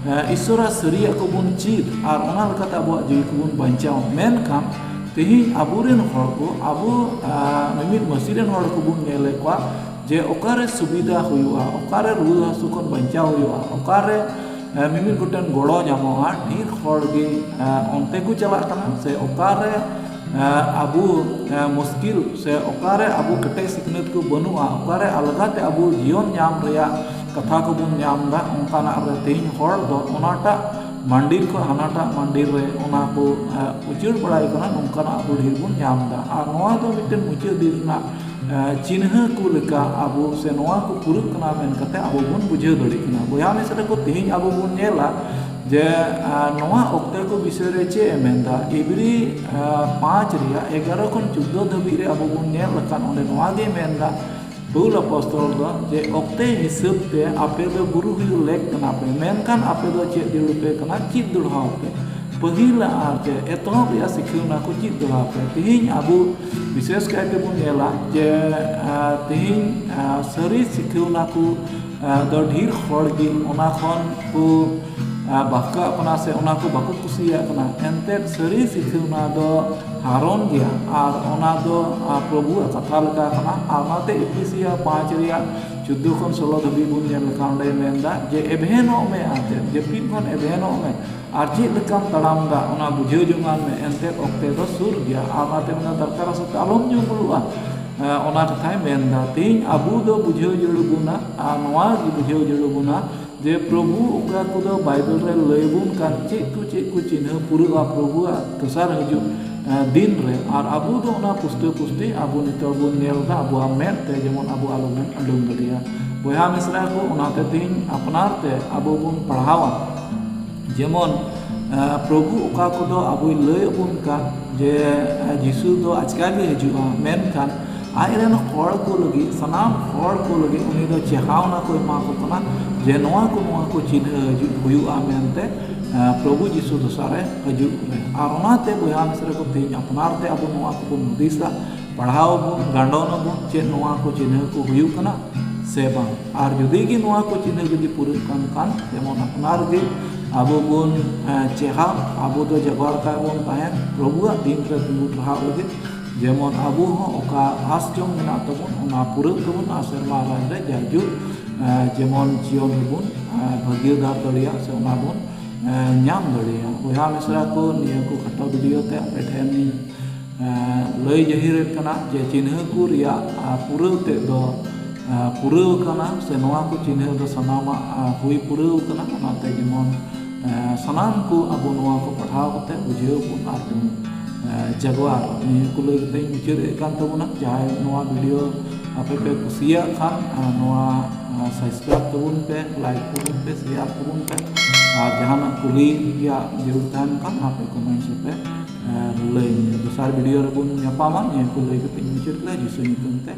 ᱮ, ᱤᱥᱥᱚᱨᱟᱜ ᱥᱟᱹᱨᱤᱭᱟᱜ ᱠᱚᱵᱚᱱ ᱪᱮᱫ ᱟᱨ ᱚᱱᱟ ᱞᱮᱠᱟᱛᱮ ᱟᱵᱚᱣᱟᱜ ᱡᱤᱣᱤ ᱠᱚᱵᱚᱱ ᱵᱟᱧᱪᱟᱣᱟ᱾ ᱢᱮᱱᱠᱷᱟᱱ ᱛᱮᱦᱮᱧ ᱟᱵᱚᱨᱮᱱ ᱦᱚᱲ ᱠᱚ, ᱟᱵᱚ, ᱮ, ᱢᱤᱢᱤᱫ ᱢᱟᱹᱥᱤ ᱨᱮᱱ ᱦᱚᱲ ᱠᱚᱵᱚᱱ ᱧᱮᱞᱮᱫ ᱠᱚᱣᱟ ᱡᱮ ᱚᱠᱟᱨᱮ ᱥᱩᱵᱤᱫᱷᱟ ᱦᱩᱭᱩᱜᱼᱟ, ᱚᱠᱟᱨᱮ ᱨᱩᱣᱟᱹ ᱦᱟᱹᱥᱩ ᱠᱷᱚᱱ ᱵᱟᱧᱪᱟᱣ ᱦᱩᱭᱩᱜᱼᱟ, ᱚᱠᱟᱨᱮ, ᱮ, ᱢᱤᱢᱤᱫ ᱜᱚᱴᱮᱱ ᱜᱚᱲᱚ ᱧᱟᱢᱚᱜᱼᱟ, ᱰᱷᱮᱨ ᱦᱚᱲ ᱜᱮ, ᱮ, ᱚᱱᱛᱮ ᱠᱚ ᱪᱟᱞᱟᱜ ᱠᱟᱱᱟ᱾ ᱥᱮ ᱚᱠᱟᱨᱮ, ᱮ, ᱟᱵᱚ, ᱮ, ᱢᱩᱥᱠᱤᱞ ᱥᱮ ᱚᱠᱟᱨᱮ ᱟᱵᱚ ᱠᱮᱴᱮᱡ ᱥᱤᱠᱷᱱᱟᱹᱛ ᱠᱚ ᱵᱟᱹᱱᱩᱜᱼᱟ, ᱚᱠᱟᱨᱮ ᱟᱞᱜᱟᱛᱮ ᱟᱵᱚ ᱡᱤᱭᱚᱱ ᱧᱟᱢ ᱨᱮᱭᱟᱜ ᱠᱟᱛᱷᱟ ᱠᱚᱵᱚᱱ ᱧᱟᱢ ᱮᱫᱟ, ᱚᱱᱠᱟᱱᱟᱜ ᱨᱮ ᱛᱮᱦᱮᱧ ᱦᱚᱲ ᱫᱚ ᱚᱱᱟᱴᱟᱜ ᱢᱟᱱᱰᱤᱨ ᱠᱷᱚᱱ ᱦᱟᱱᱟᱴᱟᱜ ᱢᱟᱱᱰᱤᱨ ᱨᱮ ᱚᱱᱟ ᱠᱚ, ᱮ, ᱩᱪᱟᱹᱲ ᱵᱟᱲᱟᱭ ᱠᱟᱱᱟ, ᱱᱚᱝᱠᱟᱱᱟᱜ ᱟᱵᱚ ᱰᱷᱮᱨ ᱵᱚᱱ ᱧᱟᱢ ᱮᱫᱟ᱾ ᱟᱨ ᱱᱚᱣᱟ ᱫᱚ ᱢᱤᱫᱴᱮᱱ ᱢᱩᱪᱟᱹᱫ ᱫᱤᱱ ᱨᱮᱱᱟᱜ, ᱮ, ᱪᱤᱱᱦᱟᱹ ᱠᱚ ᱞᱮᱠᱟ ᱟᱵᱚ ᱥᱮ ᱱᱚᱣᱟ ᱠᱚ ᱯᱩᱨᱟᱹᱜ ᱠᱟᱱᱟ ᱢᱮᱱ ᱠᱟᱛᱮ ᱟᱵᱚ ᱵᱚᱱ ᱵᱩᱡᱷᱟᱹᱣ ᱫᱟᱲᱮᱭᱟᱜ ᱠᱟᱱᱟ᱾ ᱵᱚᱭᱦᱟ ᱢᱤᱥᱨᱟ ᱠᱚ, ᱛᱮᱦᱮᱧ ᱟᱵᱚ ᱵᱚᱱ ᱧᱮᱞᱟ ᱡᱮ, ᱮ, ᱱᱚᱣᱟ ᱚᱠᱛᱮ ᱠᱚ ᱵᱤᱥᱚᱭ ᱨᱮ ᱪᱮᱫ ᱮ ᱢᱮᱱᱫᱟ᱾ ᱤᱵᱨᱤ, ᱮ, ᱯᱟᱸᱪ ᱨᱮᱭᱟᱜ ᱮᱜᱟᱨᱚ ᱠᱷᱚᱱ ᱪᱳᱫᱽᱫᱳ ᱫᱷᱟᱹᱵᱤᱡ ᱨᱮ ᱟᱵᱚ ᱵᱚᱱ ᱧᱮᱞ ᱞᱮᱠᱷᱟᱱ ᱚᱸᱰᱮ ᱱᱚᱣᱟ ᱜᱮ ᱢᱮᱱᱫᱟ ᱯᱟᱹᱣᱩᱞ ᱟᱯᱚᱥᱛᱚᱞ ᱫᱚ ᱡᱮ ᱚᱠᱛᱮ ᱦᱤᱥᱟᱹᱵ ᱛᱮ ᱟᱯᱮ ᱫᱚ ᱜᱩᱨᱩ ᱦᱩᱭᱩᱜ ᱞᱮᱠ ᱠᱟᱱᱟ ᱯᱮ, ᱢᱮᱱᱠᱷᱟᱱ ᱟᱯᱮ ᱫᱚ ᱪᱮᱫ ᱡᱟᱹᱨᱩᱲ ᱯᱮ ᱠᱟᱱᱟ? ᱪᱮᱫ ᱫᱚᱲᱦᱟᱣ ᱯᱮ᱾ ᱯᱟᱹᱦᱤᱞ ᱟᱨ ᱪᱮᱫ ᱮᱛᱚᱦᱚᱵ ᱨᱮᱭᱟᱜ ᱥᱤᱠᱷᱟᱹᱣᱱᱟ ᱠᱚ ᱪᱮᱫ ᱫᱚᱲᱦᱟᱣ ᱯᱮ᱾ ᱛᱮᱦᱮᱧ ᱟᱵᱚ ᱵᱤᱥᱮᱥ ᱠᱟᱭ ᱛᱮᱵᱚᱱ ᱧᱮᱞᱟ ᱡᱮ ᱛᱮᱦᱮᱧ ᱥᱟᱹᱨᱤ ᱥᱤᱠᱷᱟᱹᱣᱱᱟ ᱠᱚ ᱫᱚ ᱰᱷᱮᱨ ᱦᱚᱲ ᱜᱮ ᱚᱱᱟ ᱠᱷᱚᱱ ᱠᱚ ᱵᱟᱠᱟᱜ ᱠᱟᱱᱟ ᱥᱮ ᱚᱱᱟ ᱠᱚ ᱵᱟᱠᱚ ᱠᱩᱥᱤᱭᱟᱜ ᱠᱟᱱᱟ᱾ ᱮᱱᱛᱮᱫ ᱥᱟᱹᱨᱤ ᱥᱤᱠᱷᱟᱹᱣᱱᱟ ᱫᱚ ᱦᱟᱨᱚᱱ ᱜᱮᱭᱟ ᱟᱨ ᱚᱱᱟ ᱫᱚ ᱯᱨᱚᱵᱷᱩᱣᱟᱜ ᱠᱟᱛᱷᱟ ᱞᱮᱠᱟ ᱠᱟᱱᱟ᱾ ᱟᱨ ᱚᱱᱟᱛᱮ ᱮᱯᱷᱤᱥᱤᱭᱟ ᱯᱟᱸᱪ ᱨᱮᱭᱟᱜ ᱪᱳᱫᱽᱫᱳ ᱠᱷᱚᱱ ᱥᱳᱞᱳ ᱫᱷᱟᱹᱵᱤᱡ ᱵᱚᱱ ᱧᱮᱞ ᱞᱮᱠᱷᱟᱱ ᱚᱸᱰᱮ ᱢᱮᱱᱫᱟ ᱡᱮ ᱮᱵᱷᱮᱱᱚᱜ ᱢᱮ, ᱟᱨ ᱪᱮᱫ ᱡᱟᱹᱯᱤᱫ ᱠᱷᱚᱱ ᱮᱵᱷᱮᱱᱚᱜ ᱢᱮ ᱟᱨ ᱪᱮᱫ ᱞᱮᱠᱟᱢ ᱛᱟᱲᱟᱢ ᱮᱫᱟ ᱚᱱᱟ ᱵᱩᱡᱷᱟᱹᱣ ᱡᱚᱝᱟᱱ ᱢᱮ, ᱮᱱᱛᱮᱫ ᱚᱠᱛᱮ ᱫᱚ ᱥᱩᱨ ᱜᱮᱭᱟ᱾ ᱟᱨ ᱚᱱᱟᱛᱮ ᱚᱱᱟ ᱫᱟᱨᱠᱟᱨ ᱥᱟᱛᱮ ᱟᱞᱚᱢ ᱧᱩ ᱵᱩᱞᱩᱜᱼᱟ᱾ ᱚᱱᱟ ᱠᱟᱛᱷᱟᱭ ᱢᱮᱱᱫᱟ᱾ ᱛᱮᱦᱮᱧ ᱟᱵᱚ ᱫᱚ ᱵᱩᱡᱷᱟᱹᱣ ᱡᱟᱹᱨᱩᱲ ᱵᱚᱱᱟ ᱟᱨ ᱱᱚᱣᱟ ᱜᱮ ᱵᱩᱡᱷᱟᱹᱣ ᱡᱟᱹᱨᱩᱲ ᱵᱚᱱᱟ ᱡᱮ ᱯᱨᱚᱵᱷᱩ ᱚᱠᱟ ᱠᱚᱫᱚ ᱵᱟᱭᱵᱮᱞ ᱨᱮ ᱞᱟᱹᱭ ᱵᱚᱱ ᱠᱟᱱ ᱪᱮᱫ ᱠᱚ ᱪᱮᱫ ᱠᱚ ᱪᱤᱱᱦᱟᱹ ᱯᱩᱨᱟᱹᱜᱼᱟ ᱯᱨᱚᱵᱷᱩᱣᱟᱜ ᱫᱚᱥᱟᱨ ᱦᱤᱡᱩᱜ ᱫᱤᱱ ᱨᱮ, ᱟᱨ ᱟᱵᱚ ᱫᱚ ᱚᱱᱟ ᱯᱩᱥᱴᱟᱹ ᱯᱩᱥᱴᱤ ᱟᱵᱚ ᱱᱤᱛᱚᱜ ᱵᱚᱱ ᱧᱮᱞ ᱮᱫᱟ ᱟᱵᱚᱣᱟᱜ ᱢᱮᱫ ᱛᱮ, ᱡᱮᱢᱚᱱ ᱟᱵᱚ ᱟᱞᱚ ᱵᱚᱱ ᱟᱹᱰᱩᱝ ᱫᱟᱲᱮᱭᱟᱜᱼᱟ᱾ ᱵᱚᱭᱦᱟ ᱢᱤᱥᱨᱟ ᱠᱚ, ᱚᱱᱟᱛᱮ ᱛᱮᱦᱮᱧ ᱟᱯᱱᱟᱨ ᱛᱮ ᱟᱵᱚ ᱵᱚᱱ ᱯᱟᱲᱦᱟᱣᱟ᱾ ᱡᱮᱢᱚᱱ ᱯᱨᱚᱵᱷᱩ ᱚᱠᱟ ᱠᱚᱫᱚ ᱟᱵᱚᱭ ᱞᱟᱹᱭ ᱟᱵᱚᱱ ᱠᱟᱱ ᱡᱮ ᱡᱤᱥᱩ ᱫᱚ ᱟᱪᱠᱟ ᱜᱮ ᱦᱤᱡᱩᱜᱼᱟ, ᱢᱮᱱᱠᱷᱟᱱ ᱟᱡ ᱨᱮᱱ ᱦᱚᱲ ᱠᱚ ᱞᱟᱹᱜᱤᱫ, ᱥᱟᱱᱟᱢ ᱦᱚᱲ ᱠᱚ ᱞᱟᱹᱜᱤᱫ ᱩᱱᱤ ᱫᱚ ᱪᱮᱦᱟᱣᱱᱟ ᱠᱚ ᱮᱢᱟ ᱠᱚ ᱠᱟᱱᱟ ᱡᱮ ᱱᱚᱣᱟ ᱠᱚ, ᱱᱚᱣᱟ ᱠᱚ ᱪᱤᱱᱦᱟᱹ ᱦᱤᱡᱩᱜ ᱦᱩᱭᱩᱜᱼᱟ ᱢᱮᱱᱛᱮ ᱯᱨᱚᱵᱷᱩ ᱡᱤᱥᱩ ᱫᱚᱥᱟᱨᱮ ᱦᱤᱡᱩᱜ ᱨᱮ᱾ ᱟᱨ ᱚᱱᱟᱛᱮ ᱵᱚᱭᱦᱟ ᱢᱤᱥᱨᱟ ᱠᱚ, ᱛᱮᱦᱮᱧ ᱟᱯᱱᱟᱨ ᱛᱮ ᱟᱵᱚ ᱱᱚᱣᱟ ᱠᱚᱵᱚᱱ ᱦᱩᱫᱤᱥᱟ, ᱯᱟᱲᱦᱟᱣ ᱟᱵᱚᱱ, ᱜᱟᱸᱰᱚᱱ ᱟᱵᱚᱱ, ᱪᱮᱫ ᱱᱚᱣᱟ ᱠᱚ ᱪᱤᱱᱦᱟᱹ ᱠᱚ ᱦᱩᱭᱩᱜ ᱠᱟᱱᱟ ᱥᱮ ᱵᱟᱝ᱾ ᱟᱨ ᱡᱩᱫᱤ ᱜᱮ ᱱᱚᱣᱟ ᱠᱚ ᱪᱤᱱᱦᱟᱹ ᱡᱩᱫᱤ ᱯᱩᱨᱟᱹᱜ ᱠᱟᱱ ᱠᱷᱟᱱ, ᱡᱮᱢᱚᱱ ᱟᱯᱱᱟᱨ ᱜᱮ ᱟᱵᱚ ᱵᱚᱱ ᱪᱮᱦᱟ, ᱟᱵᱚ ᱫᱚ ᱡᱟᱜᱣᱟᱨ ᱠᱟᱜ ᱵᱚᱱ ᱛᱟᱦᱮᱱ, ᱯᱨᱚᱵᱷᱩᱣᱟᱜ ᱫᱤᱱ ᱨᱮ ᱫᱩᱲᱩᱵ ᱨᱟᱦᱟ ᱞᱟᱹᱜᱤᱫ, ᱡᱮᱢᱚᱱ ᱟᱵᱚ ᱦᱚᱸ ᱚᱠᱟ ᱟᱥ ᱡᱚᱝ ᱢᱮᱱᱟᱜ ᱛᱟᱵᱚᱱ ᱚᱱᱟ ᱯᱩᱨᱟᱹᱜ ᱛᱟᱵᱚᱱ ᱟᱨ ᱥᱮᱨᱢᱟ ᱨᱟᱡᱽ ᱨᱮ ᱡᱟᱭᱡᱩᱜᱽ ᱡᱮᱢᱚᱱ ᱡᱤᱭᱚᱱ ᱨᱮᱵᱚᱱ ᱵᱷᱟᱹᱜᱤᱫᱟᱨ ᱫᱟᱲᱮᱭᱟᱜ ᱥᱮ ᱚᱱᱟ ᱵᱚᱱ ᱧᱟᱢ ᱫᱟᱲᱮᱭᱟᱜᱼᱟ᱾ ᱵᱚᱭᱦᱟ ᱢᱤᱥᱨᱟ ᱠᱚ, ᱱᱤᱭᱟᱹ ᱠᱚ ᱠᱷᱟᱴᱚ ᱵᱷᱤᱰᱤᱭᱳ ᱛᱮ ᱟᱯᱮ ᱴᱷᱮᱱ ᱤᱧ ᱞᱟᱹᱭ ᱡᱟᱹᱦᱤᱨᱮᱫ ᱠᱟᱱᱟ ᱡᱮ ᱪᱤᱱᱦᱟᱹ ᱠᱚ ᱨᱮᱭᱟᱜ ᱯᱩᱨᱟᱹᱣ ᱛᱮᱫ ᱫᱚ ᱯᱩᱨᱟᱹᱣ ᱟᱠᱟᱱᱟ ᱥᱮ ᱱᱚᱣᱟ ᱠᱚ ᱪᱤᱱᱦᱟᱹ ᱫᱚ ᱥᱟᱱᱟᱢᱟᱜ ᱦᱩᱭ ᱯᱩᱨᱟᱹᱣ ᱟᱠᱟᱱᱟ᱾ ᱚᱱᱟᱛᱮ ᱡᱮᱢᱚᱱ ᱥᱟᱱᱟᱢ ᱠᱚ ᱟᱵᱚ ᱱᱚᱣᱟ ᱠᱚ ᱯᱟᱲᱦᱟᱣ ᱠᱟᱛᱮ ᱵᱩᱡᱷᱟᱹᱣ ᱵᱚᱱ ᱟᱨ ᱵᱚᱱ ᱡᱟᱜᱣᱟᱨ᱾ ᱱᱤᱭᱟᱹ ᱠᱚ ᱞᱟᱹᱭ ᱠᱟᱛᱮ ᱤᱧ ᱢᱩᱪᱟᱹᱫ ᱮᱫ ᱠᱟᱱ ᱛᱟᱵᱚᱱᱟ᱾ ᱡᱟᱦᱟᱸᱭ ᱱᱚᱣᱟ ᱵᱷᱤᱰᱤᱭᱳ ᱟᱯᱮ ᱯᱮ ᱠᱩᱥᱤᱭᱟᱜ ᱠᱷᱟᱱ ᱱᱚᱣᱟ ᱥᱟᱵᱥᱠᱨᱟᱭᱤᱵ ᱛᱟᱵᱚᱱ ᱯᱮ, ᱞᱟᱭᱤᱠ ᱛᱟᱵᱚᱱ ᱯᱮ, ᱥᱮᱭᱟᱨ ᱛᱟᱵᱚᱱ ᱯᱮ᱾ ᱟᱨ ᱡᱟᱦᱟᱱᱟᱜ ᱠᱩᱞᱤ ᱨᱮᱭᱟᱜ ᱡᱟᱹᱨᱩᱲ ᱛᱟᱦᱮᱱ ᱠᱷᱟᱱ ᱟᱯᱮ ᱠᱚᱢᱮᱱᱴᱥ ᱨᱮᱯᱮ ᱞᱟᱹᱭ ᱤᱧᱟ᱾ ᱫᱚᱥᱟᱨ ᱵᱷᱤᱰᱤᱭᱳ ᱨᱮᱵᱚᱱ ᱧᱟᱯᱟᱢᱟ᱾ ᱱᱤᱭᱟᱹ ᱠᱚ ᱞᱟᱹᱭ ᱠᱟᱛᱮ ᱤᱧ ᱢᱩᱪᱟᱹᱫ ᱠᱮᱫᱟ ᱡᱤᱥᱩ ᱧᱩᱛᱩᱢ ᱛᱮ᱾